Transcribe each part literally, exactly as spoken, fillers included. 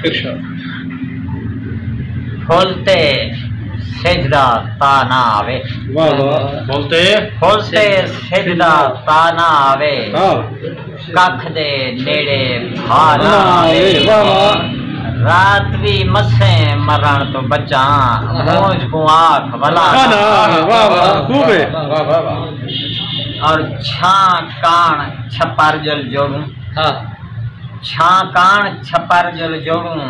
ارشاد۔ پھل تے سجھ دا تا نہ آوے۔ واہ واہ۔ پھل تے پھل تے سجھ دا تا نہ آوے۔ ہاں۔ ککھ دے نیڑے بھا نہ نہ آوے۔ آوے۔ واہ واہ۔ رات وی مسیں مرݨ توں بچاں، مونجھ کوں آکھ ولا نہ آوے۔ واہ واہ۔ خوب ہے۔ اور چھاں کاݨ چھپر جل جوڑوں۔ ہاں۔ چھاں کاݨ چھپر جل جوڑوں،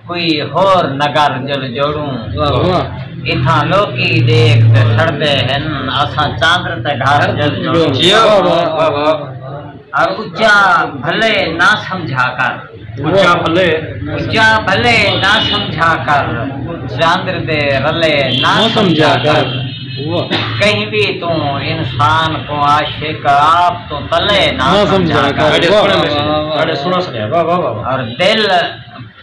کوئی ہور نگر جل جوڑوں۔ واہ واہ۔ اتھاں لوکی ݙیکھ تے سڑدے ہن، اساں چاندر تے گھر جل جوڑوں۔ جی واہ واہ واہ واہ۔ اور اچا بھلے نہ سمجھا کر، اچا بھلے اچا بھلے نہ سمجھا کر، چاندر دے رلے نہ نہ سمجھا سمجھا کر۔ کر۔ واہ۔ کہیں بھی توں انسان کوں عاشق آپ توں تلے نہ نہ سمجھا سمجھا کر۔ کر۔ واہ واہ۔ بڑے سوہݨا سݨیا۔ واہ واہ واہ واہ۔ اور دل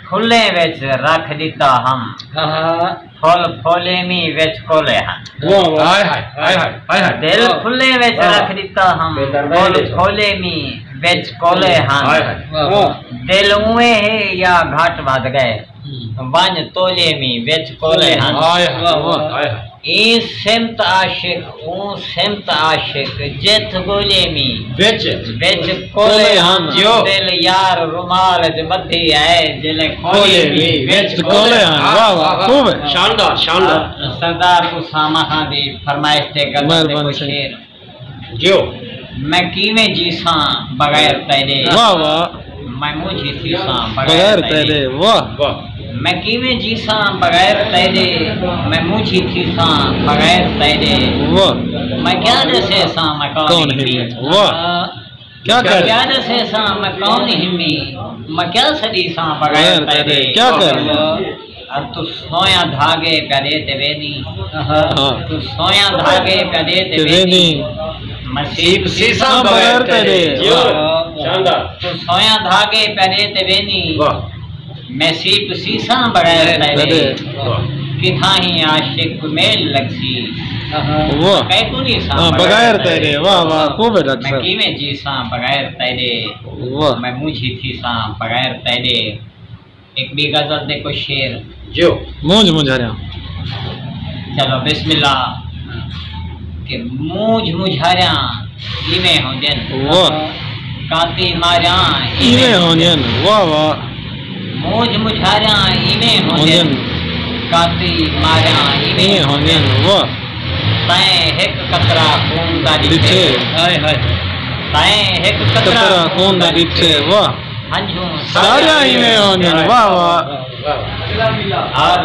پھلیں وچ رکھ ݙتا ہم، ہاں۔ پھل پھولیمی وچ کولے ہن۔ واہ واہ۔ ہائے ہائے ہائے ہائے ہائے ہائے۔ دل پھلیں وچ رکھ ݙتا ہم، پھل پھولیمی وچ کولے ہن۔ ہائے ہائے۔ واہ واہ۔ دل اونویں ہے یا گھٹ ودھ ڳئے، ونڄ تولیمی وچ کولے ہن۔ ہائے ہائے۔ ہائے ہائے۔ ایں سمت عاشق، اوں سمت عاشق، جتھ ڳولیمی وچ وچ کولے ہن۔ جیو۔ دل یار رومال اچ ٻدھی ہے، جلے کولے کھولیمی وی وچ وچ کولے ہن۔ واہ واہ۔ خوب ہے۔ شاندار شاندار۔ سردار اسامہ خان دی فرمائش تے غزل دے مہربانی کچھ سائیں۔ شعر۔ جیو۔ میں کیویں جیساں بغیر تیݙے، واہ واہ۔ میں مونجھی تھیساں بغیر بغیر تیݙے۔ تیݙے۔ واہ۔ میں کیویں جیساں بغیر تیݙے، میں مونجھی تھیساں بغیر تیݙے۔ واہ۔ میں کیا ݙسیساں میں کون کون ہمی۔ ہمی۔ واہ۔ کیا کر۔ کیا ݙسیساں میں کون ہمی، میں کیا سݙیساں بغیر بغیر تیݙے۔ تیݙے۔ کیا کر۔ اور توں سویاں دھاڳے پیا ݙے تے ویندی۔ ہاں۔ توں سویاں دھاڳے پیا ݙے تے تے ویندی۔ ویندی۔ میں سیپ سیساں ہاں، بغیر تیݙے۔ جیو۔ شاندار۔ توں سویاں دھاڳے پیا ݙے تے ویندی۔ واہ۔ میں سیپ سیساں بغیر تیݙے۔ واہ۔ کتھاں ہی عاشق کوں میل لڳسی۔ واہ۔ کئے کوں نہیں ساں ہاں، بغیر تیݙے۔ واہ واہ۔ خوب ہے ڈاکٹر میں صاحب۔ کیویں جیساں بغیر تیݙے۔ واہ۔ میں مونجھی تھیساں بغیر تیݙے۔ ہک ٻی غزل دے کچھ شعر۔ جیو۔ مونجھ مونجھاریاں۔ چلو بسم اللہ۔ کہ مونجھ مونجھاریاں ایویں ہوندین۔ واہ۔ کاتی ماریاں ایویں ہوندین۔ واہ واہ۔ مونجھ مونجھاریاں ایویں ہوندین۔ ہوندین۔ کاتی ماریاں ایویں ایویں ہوندین۔ واہ۔ تئیں ہک قطرہ خون دا ݙٹھے۔ ݙٹھے۔ ہائے ہائے۔ تئیں ہک قطرہ قطرہ خون دا ݙٹھے۔ واہ۔ ہنجھوں سارے ایویں ہوندن۔ واہ واہ۔ اور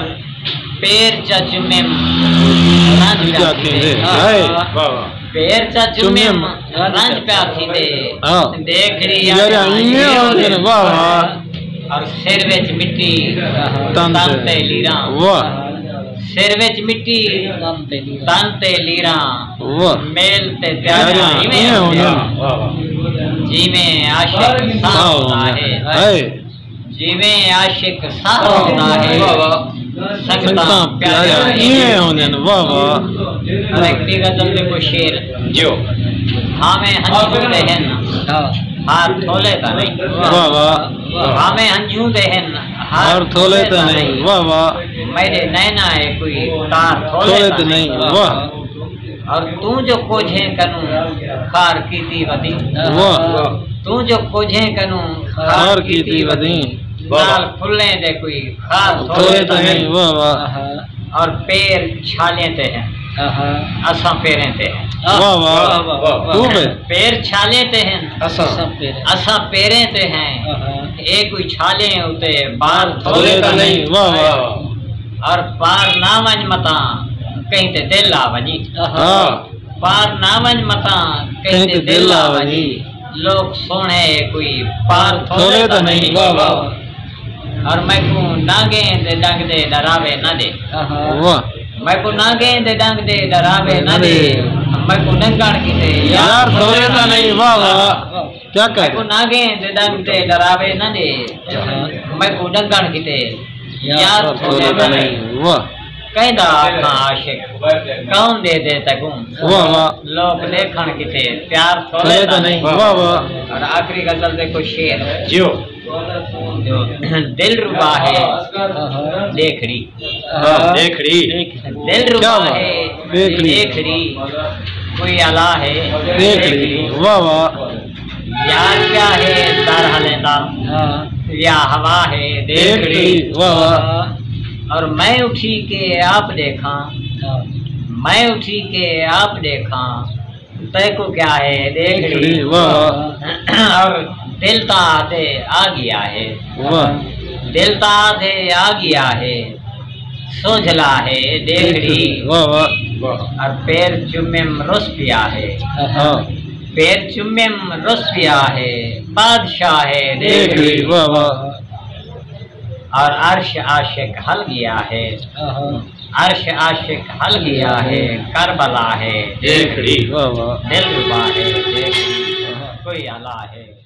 پیر چا چمیم رنج پیا تھیندے۔ ہائے۔ پیر چا چمیم رنج پیا تھیندے۔ ہاں۔ ݙیکھ ݙی یار ایویں ہوندن۔ واہ واہ۔ اور سر وچ مٹی تن تن تے۔ تے لیراں۔ واہ۔ سر وچ مٹی تن تے لیراں۔ واہ۔ میل تے یار پیاریاں ایویں ایویں ہوندن۔ ہوندن۔ جیویں عاشق ساہ ہوندا ہے۔ ہائے۔ جیویں عاشق ساہ ہوندا ہے۔ سنگتاں سنگتاں پیاریاں ایویں ہوندن۔ واہ واہ۔ اور ہک ٻی غزل دے کچھ شعر۔ جیو۔ بھاویں ہنجھوں دے ہن، ہار تھولے تاں نہیں۔ واہ واہ۔ بھاویں ہنجھوں دے ہن، ہار تھولے تاں نہیں۔ واہ واہ۔ میݙے نیناں اے کوئی تار تھولے تھولے تاں تاں نہیں۔ نہیں۔ واہ۔ اور توں جو کجھ ہیں کنوں خار کیتی ودی۔ واہ۔ توں جو کجھ ہیں کنوں ہار کیتی ودی۔ نال پھلیں دے کوئی خار تھولے تاں نہیں۔ واہ واہ۔ اور پیر چھالیں تے ہیں۔ اساں پیریں تے ہیں۔ واہ واہ۔ خوب ہے۔ پیر چھالیں تے ہیں۔ اساں۔ اساں پیریں تے ہیں۔ اے کوئی چھالیں اتے بار تھولے تاں نہیں۔ واہ واہ۔ اور پار نہ ونڄ متاں کہیں تے دل آ ونڄی۔ ہاں۔ پار نہ ونڄ متاں کہیں تے دل آ ونڄی۔ لوک سوہݨے کوئی پار تھولے تاں نہیں۔ واہ واہ۔ اور میکوں نانگیں دے ݙنگ دے ݙراوے نہ ݙے۔ واہ۔ میکوں نانگیں دے ݙنگ دے ݙراوے نہ ݙے۔ میکوں ننگݨ کیتے یار یار تھولے تاں نہیں۔ واہ واہ۔ کیا کہہ میکوں نانگیں دے ݙنگ دے ݙراوے نہ ݙے۔ میکوں ننگݨ کیتے یار تھولے تاں نہیں۔ واہ۔ کیندا آکھاں عاشق، کون دے دے تیکوں؟ واہ واہ۔ لوک ݙیکھݨ کیتے پیار تھوڑے تھوڑے دا دا نہیں۔ نہیں۔ واہ واہ۔ اور آخری غزل دے کچھ شعر۔ جیو۔ جو دلربا ہے ݙیکھڑی۔ ہاں، ݙیکھڑی۔ دلربا کیا بات ہے۔ ہے ݙیکھڑی۔ ݙیکھڑی۔ کوئی الا ہے ݙیکھڑی۔ ݙیکھڑی۔ واہ واہ۔ یار پیا ہے در ہلیندا، ہاں۔ یا ہوا ہے ݙیکھڑی۔ ݙیکھڑی، واہ واہ۔ اور میں اٹھی کے آپ ݙیکھاں، ہاں۔ میں اٹھی کے آپ ݙیکھاں، تیکوں کیا ہے ݙیکھڑی۔ ݙیکھڑی، واہ واہ۔ اور دل تاں آہدے آ ڳیا ہے۔ واہ۔ دل تاں آہدے آ ڳیا ہے، سوجھلا ہے ݙیکھڑی۔ واہ واہ۔ اور پیر چمیم رس پیا ہے۔ ہاں۔ پیر چمیم رس پیا ہے، بادشاہ ہے ݙیکھڑی۔ ݙیکھڑی، واہ واہ۔ اور عرش عاشق ہل ڳیا ہے۔ ہاں۔ عرش عاشق ہل ڳیا ہے، کربلا ہے ݙیکھڑی۔ واہ واہ۔ دلربا ہے ݙیکھڑی۔ کوئی الا ہے۔